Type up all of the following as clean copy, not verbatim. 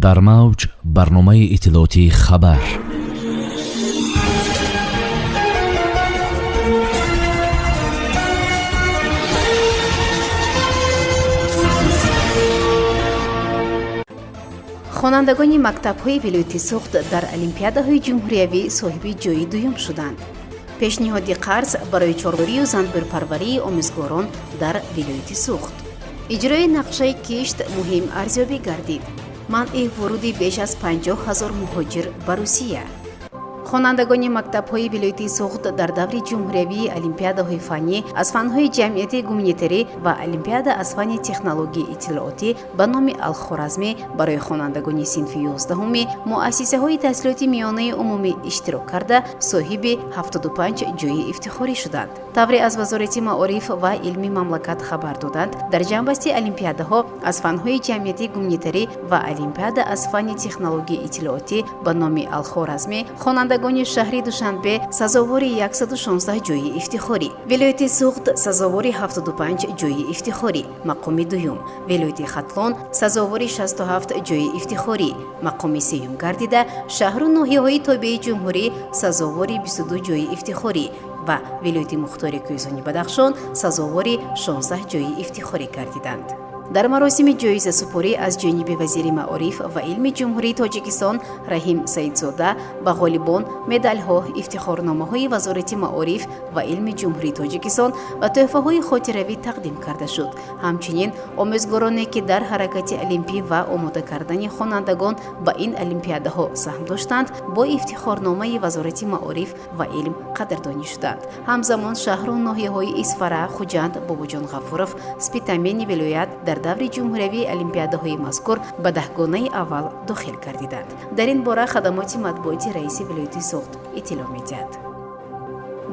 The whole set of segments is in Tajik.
Дар мавҷ барномаи иттилоотии «Хабар». Хонандагони мактабҳои вилояти Суғд дар олимпиадаҳои ҷумҳуриявӣ соҳиби ҷойи дуюм шуданд. Пешниҳоди қарз барои чорворию занбӯрпарварии омӯзгорон дар вилояти Суғд. Иҷрои нақшаи кишт муҳим арзёбӣ гардид. Манъи вуруди беш аз 50 000 муҳоҷир ба Русия. Хонандагони мактабҳои вилояти Суғд дар даври ҷумҳуриявии олимпиадаҳои фаннӣ аз фанҳои ҷамъияти гуманитарӣ ва олимпиада аз фанни технологияи иттилоотӣ ба номи Алхоразмӣ барои хонандагони синфи 11-уми муассисаҳои таҳсилоти миёнаи умумӣ иштирок карда, соҳиби 75 ҷойи ифтихорӣ шуданд. Тавре аз Вазорати маориф ва илми мамлакат хабар доданд, дар ҷамъбасти олимпиадаҳо аз фанҳои ҷамъияти гуманитарӣ ва олимпиада аз фанни технологияи иттилоотӣ ба номи Алхоразмӣ хонандагони шаҳри Душанбе сазовори 116 ҷойи ифтихорӣ, вилояти Суғд сазовори 75 ҷойи ифтихорӣ, мақоми дуюм, вилояти Хатлон сазовори 67 ҷойи ифтихорӣ, мақоми сеюм гардида, шаҳру ноҳияҳои тобеи ҷумҳурӣ сазовори 22 ҷойи ифтихорӣ ва вилояти мухтори Кӯҳистони Бадахшон сазовори 16 ҷойи ифтихорӣ гардиданд. Дар маросими ҷоизасупорӣ аз ҷониби вазири маориф ва илми Ҷумҳурии Тоҷикистон Раҳим Саидзода ба ғолибон медалҳо, ифтихорномаҳои Вазорати маориф ва илми Ҷумҳурии Тоҷикистон ва тӯҳфаҳои хотиравӣ тақдим карда шуд. Ҳамчунин омӯзгороне, ки дар ҳаракати олимпӣ ва омода кардани хонандагон ба ин олимпиадаҳо саҳм доштанд, бо ифтихорномаи Вазорати маориф ва илм қадрдонӣ шуданд. Ҳамзамон шаҳру ноҳияҳои Исфара, Хуҷанд, Бобоҷон Ғафуров, Спитамени вилоят дар даври ҷумҳуриявии олимпиадаҳои мазкур ба даҳгонаи аввал дохил гардиданд. Дар ин бора хадамоти матбуоти раиси вилояти Суғд иттилоъ медиҳад.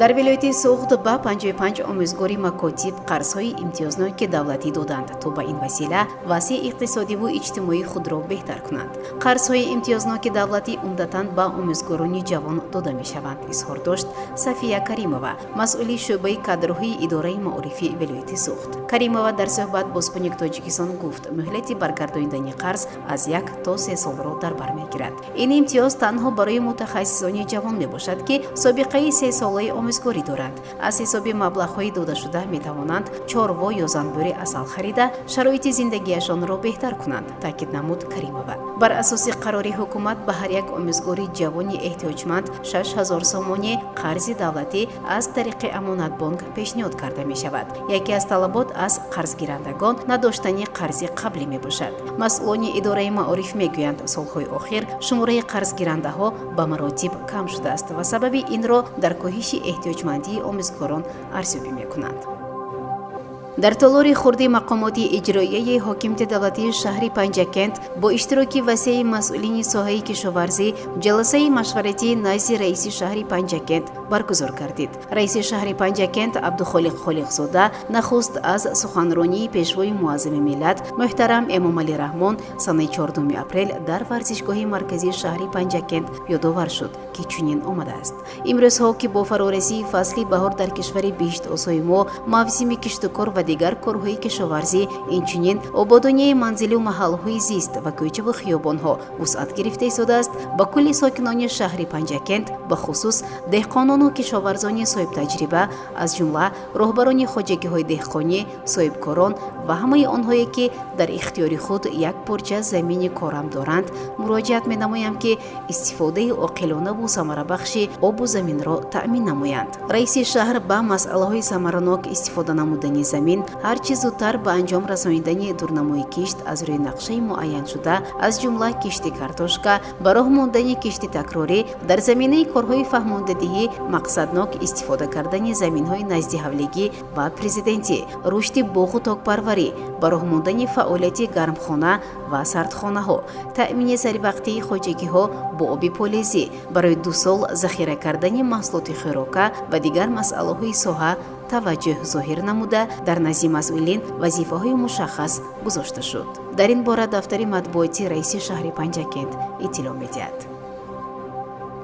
Дар вилояти Суғд ба 55 омӯзгори макотиб қарзҳои имтиёзноки давлатӣ доданд, то ба ин васила вазъи иқтисодиву иҷтимоии худро беҳтар кунанд. Қарзҳои имтиёзноки давлатӣ умдатан ба омӯзгорони ҷавон дода мешаванд, изҳор дошт Сафия Каримова, масъули шӯъбаи кадрҳои идораи маорифи вилояти Суғд. Каримова дар суҳбат бо «Спутник Тоҷикистон» гуфт, муҳлати баргардонидани қарз аз 1 то 3 солро дар бар мегирад. Ин имтиёз танҳо барои мутахассисони ҷавон мебошад, ки собиқаи сесолаи омӯзгорӣ доранд. Аз ҳисоби маблағҳои додашуда метавонанд чорво ё занбӯри асал харида, шароити зиндагиашонро беҳтар кунанд, таъкид намуд Каримова. Бар асоси қарори ҳукумат ба ҳар як омӯзгори ҷавони эҳтиёҷманд 6000 сомонӣ қарзи давлатӣ аз тариқи Амонатбонк пешниҳод карда мешавад. Яке аз талабот аз қарзгирандагон надоштани қарзи қаблӣ мебошад. Масъулони идораи маориф мегӯянд, солҳои охир шумораи қарзгирандаҳо ба маротиб кам шудааст ва сабаби инро дар коҳиши эҳтиёҷмандии омӯзгорон арзёбӣ мекунанд. Дар толори хурди мақомоти иҷроияи ҳокимияти давлатии шаҳри Панҷакент бо иштироки васеи масъулини соҳаи кишоварзӣ ҷаласаи машваратии назди раиси шаҳри Панҷакент баргузор гардид. Раиси шаҳри Панҷакент Абдухолиқ Холиқзода нахуст аз суханронии Пешвои муаззами миллат муҳтарам Эмомалӣ Раҳмон санаи 4 апрел дар варзишгоҳи марказии шаҳри Панҷакент ёдовар шуд, ки чунин омадааст: «Имрӯзҳо, ки бо фарорасии фасли баҳор дар кишвари биҳиштосои мо мавсими киштукор ва дигар корҳои кишоварзӣ, инчунин ободонии манзилу маҳалҳои зист ва кӯчаву хиёбонҳо вусъат гирифта истодааст, ба кулли сокинони шаҳри Панҷакент, бахусус деҳқонону кишоварзони соҳибтаҷриба, аз ҷумла роҳбарони хоҷагиҳои деҳқонӣ, соҳибкорон ва ҳамаи онҳое, ки дар ихтиёри худ як порча замини корам доранд, муроҷиат менамоям, ки истифодаи оқилонаву самарабахши обу заминро таъмин намоянд». Раиси шаҳр ба масъалаҳои самаранок истифода намудани замин, ҳарчи зудтар ба анҷом расонидани дурнамои кишт аз рӯи нақшаи муайяншуда, аз ҷумла кишти картошка, ба роҳ мондани кишти такрорӣ, дар заминаи корҳои фаҳмондадиҳӣ мақсаднок истифода кардани заминҳои наздиҳавлигӣ ва президентӣ, рушди боғу токпарварӣ, ба роҳ мондани фаъолияти гармхона ва сардхонаҳо, таъмини саривақтии хоҷагиҳо бо оби полезӣ, барои 2 сол захира кардани маҳсулоти хӯрока ва дигар масъалаҳои соҳа таваҷҷӯҳ зоҳир намуда, дар назди масъулин вазифаҳои мушаххас гузошта шуд. Дар ин бора дафтари матбуоти раиси шаҳри Панҷакент иттилоъ медиҳад.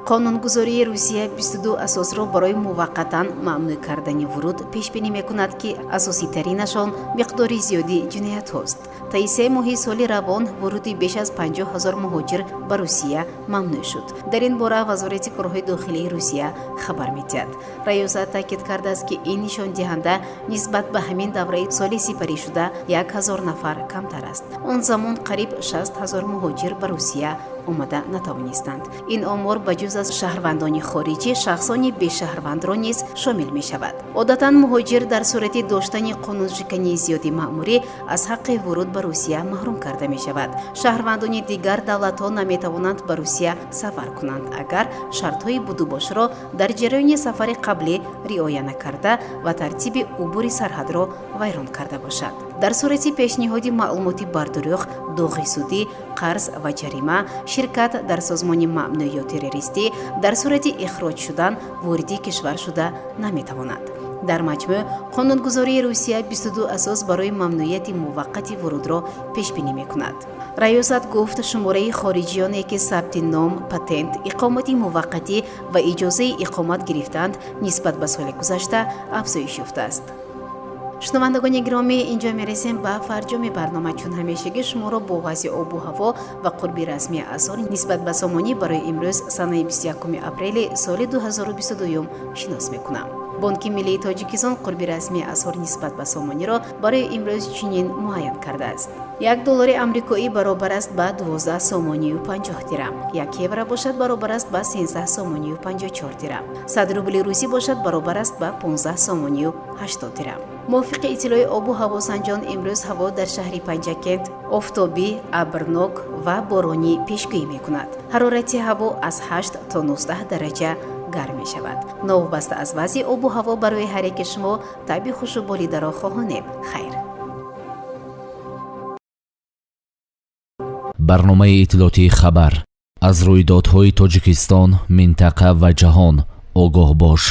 Қонунгузории Русия 22 асосро барои муваққатан мамнӯъ кардани вуруд пешбинӣ мекунад, ки асоситаринашон миқдори зиёди ҷиноятҳост. Таи 3 моҳи соли равон вуруди беш аз 50 ҳазор муҳоҷир ба Русия мамнӯъ шуд. Дар ин бора Вазорати корҳои дохилии Русия хабар медиҳад. Раёсат таъкид кардааст, ки ин нишондиҳанда нисбат ба ҳамин давраи соли сипаришуда 1000 нафар камтар аст. Он замон қариб 60 ҳазор муҳоҷир ба Русия омада натавонистанд. Ин омор ба ҷуз аз шаҳрвандони хориҷӣ шахсони бешаҳрвандро низ шомил мешавад. Одатан муҳоҷир дар сурати доштани қонуншикании зиёди маъмурӣ аз ҳаққи вуруд ба Русия маҳрум карда мешавад. Шаҳрвандони дигар давлатҳо наметавонанд ба Русия сафар кунанд, агар шартҳои будубошро дар ҷараёни сафари қаблӣ риоя накарда ва тартиби убури сарҳадро вайрон карда бошад. Дар сурати пешниҳоди маълумоти бардурӯғ, доғи судӣ, қарз ва ҷарима, ширкат дар созмони мамнӯъ ё террористӣ, дар сурати ихроҷ шудан вориди кишвар шуда наметавонад. Дар маҷмӯъ, қонунгузории Русия 22 асос барои мамнӯияти муваққати вурудро пешбинӣ мекунад. Раёсат гуфт, шумораи хориҷиёне, ки сабти ном, патент, иқомати муваққатӣ ва иҷозаи иқомат гирифтаанд, нисбат ба соли гузашта афзоиш ёфтааст. Шунавандагони гиромӣ, инҷо мерасем ба фарҷоми барнома. Чун ҳамешагӣ, шуморо бо вазъи обу ҳаво ва қурби расмии асъор нисбат ба сомонӣ барои имрӯз, санаи 21 апрели соли 2022, шинос мекунам. Бонки миллии Тоҷикистон қурби расмии асъор нисбат ба сомониро барои имрӯз чунин муайян кардааст: 1 доллари амрикоӣ баробар аст ба 12 сомонию 50 дирам, 1 евро бошад, баробар аст ба 13 сомонию 54 дирам, 100 рубли русӣ бошад, баробар аст ба 15 сомонию 80 дирам. Мувофиқи иттилои обу ҳавосанҷон, имрӯз ҳаво дар шаҳри Панҷакент офтобӣ, абрнок ва боронӣ пешгӯӣ мекунад. Ҳарорати ҳаво аз 8 то 19 дараҷа гарм мешавад. Новобаста аз вазъи обу ҳаво, барои ҳар яке шумо табъи хушу болидаро хоҳонем. Хайр. Барномаи иттилоотии «Хабар». Аз рӯйдодҳои Тоҷикистон, минтақа ва ҷаҳон огоҳ бош.